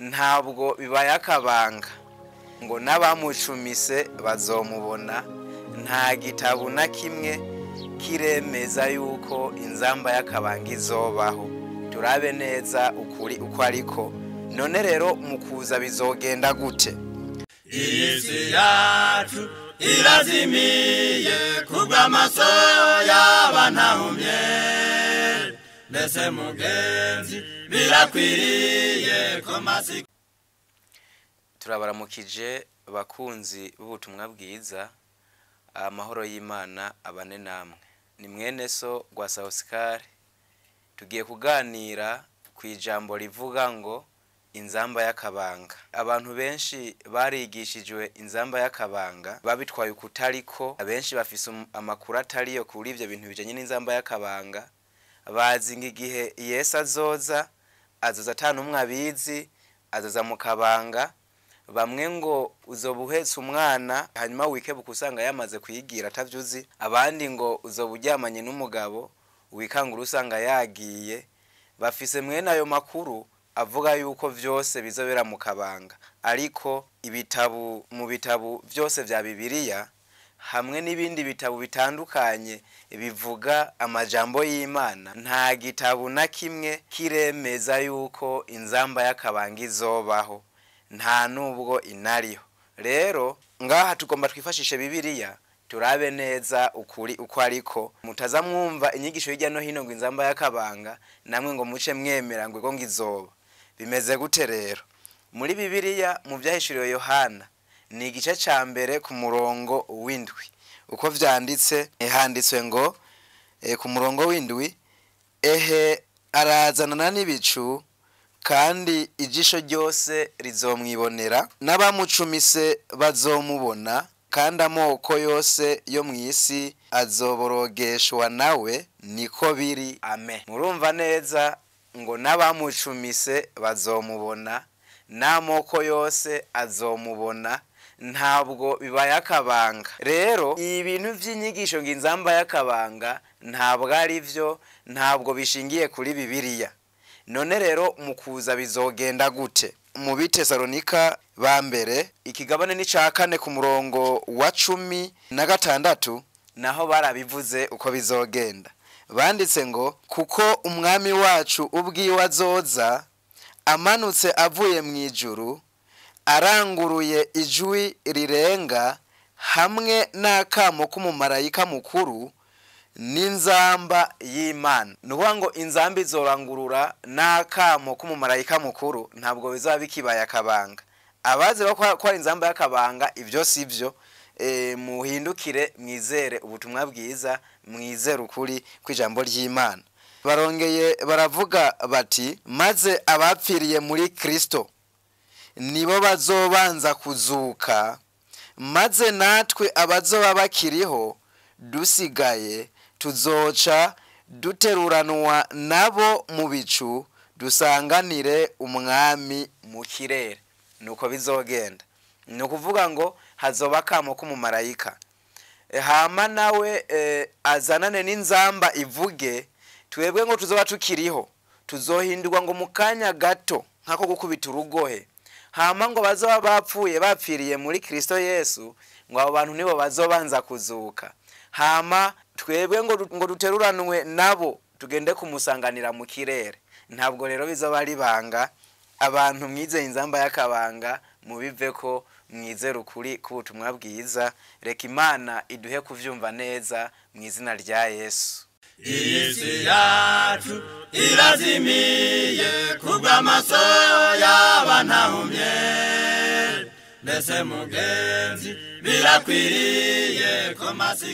Ntabwo bibaye akabanga ngo n'abamucumise bazomubona. Nta gitabo na kimwe kiremeza yuko inzamba y'akabanga izobaho. Turabe neza ukuri uko ariko. None rero mu kuza bizogenda gute? Iyi si yacu irazimiye kubw'amaso y'abantahumye, mbese mugenzi birakwiriye ko masi. Turabaramukije bakunzi b'ubutumwa bwiza, amahoro y'Imana abane namwe. Ni mwene so Rwasa Oscar, tugiye kuganira ku ijambo rivuga ngo inzamba y'akabanga. Abantu benshi barigishijwe inzamba y'akabanga babitwaye ukutariko, abenshi bafise amakuru atariyo kuri ivyo bintu bijanye n'inzamba y'akabanga. Bazi ngo igihe Yesu azoza, azoza ata n'umwe abizi, azoza mu kabanga. Bamwe ngo uzoba uhetse umwana hanyuma wikebuka usanga yamaze kuyigira atavyuzi, abandi ngo uzoba uryamanye n'umugabo wikangura usanga yagiye. Bafise mwene ayo makuru avuga yuko vyose bizobera mu kabanga, ariko ibitabu mu bitabu vyose vya Bibiliya hamwe n'ibindi bitabo bitandukanye bivuga amajambo y'Imana, nta gitabu na kimwe kiremeza yuko inzamba y'akabanga izobaho, nta nubwo inariho. Rero ngaha tugomba twifashishe Bibiliya turabe neza ukuri uko ariko. Mutaza mwumva inyigisho hirya no hino ngo inzamba y'akabanga, namwe ngo muce mwemera ngo ego ngizoba. Bimeze gute rero? Muri Bibiliya mu vyahishuriwe Yohana ni igice ca mbere ku murongo w'indwi, uko vyanditse, handitswe ngo ku murongo w'indwi, ehe arazanana n'ibicu kandi ijisho ryose rizomwibonera, n'abamucumise bazomubona, kandi amoko yose yo mw'isi azoborogeshwa nawe. Niko biri, amen. Murumva neza ngo n'abamucumise bazomubona, n'amoko yose azomubona, ntabwo bibaye akabanga. Rero ibintu vy'inyigisho ngo inzamba y'akabanga ntabwo ari vyo, ntabwo bishingiye kuri Bibiliya. None rero mu kuza bizogenda gute? Mu Bitesalonika ba mbere ikigabane ni ca 4 ku murongo wa 16 naho barabivuze uko bizogenda. Banditse ngo kuko umwami wacu ubwiwe azoza amanutse avuye mu ijuru, aranguruye ijwi rirenga hamwe n'akamo k'umumarayika mukuru n'inzamba y'Imana. Nukuvuga ngo inzamba izorangurura n'akamo k'umumarayika mukuru, ntabwo bizaba bikibaye akabanga. Abazi ko ari inzamba y'akabanga ivyo sivyo. Muhindukire mwizere ubutumwa bwiza, mwizere ukuri kw'ijambo ry'Imana. Barongeye baravuga bati maze abapfiriye muri Kristo nibo bazobanza kuzuka, maze natwe abazoba bakiriho dusigaye tuzoca duteruranwa nabo mu bicu, dusanganire umwami mu kirere. Nuko bizogenda. Ni ukuvuga ngo hazoba akamo k'umumarayika, hama nawe azanane n'inzamba ivuge, twebwe ngo tuzoba tukiriho tuzohindurwa ngo mu kanya gato nk'ako gukubita urugohe. Hama ngo bazoba bapfuye bapfiriye muri Kristo Yesu, ngo abo bantu nibo bazobanza kuzuka, hama twebwe ngo duteruranwe nabo tugende kumusanganira mu kirere. Ntabwo rero bizoba ari banga. Abantu mwizeye inzamba y'akabanga mubive ko mwizere ukuri k'ubutumwa bwiza. Reka Imana iduhe kuvyumva neza mu izina rya Yesu. Iyi si yacu irazimiye kubw'amaso y'abantahumye, mbese mugenzi birakwiriye ko masi.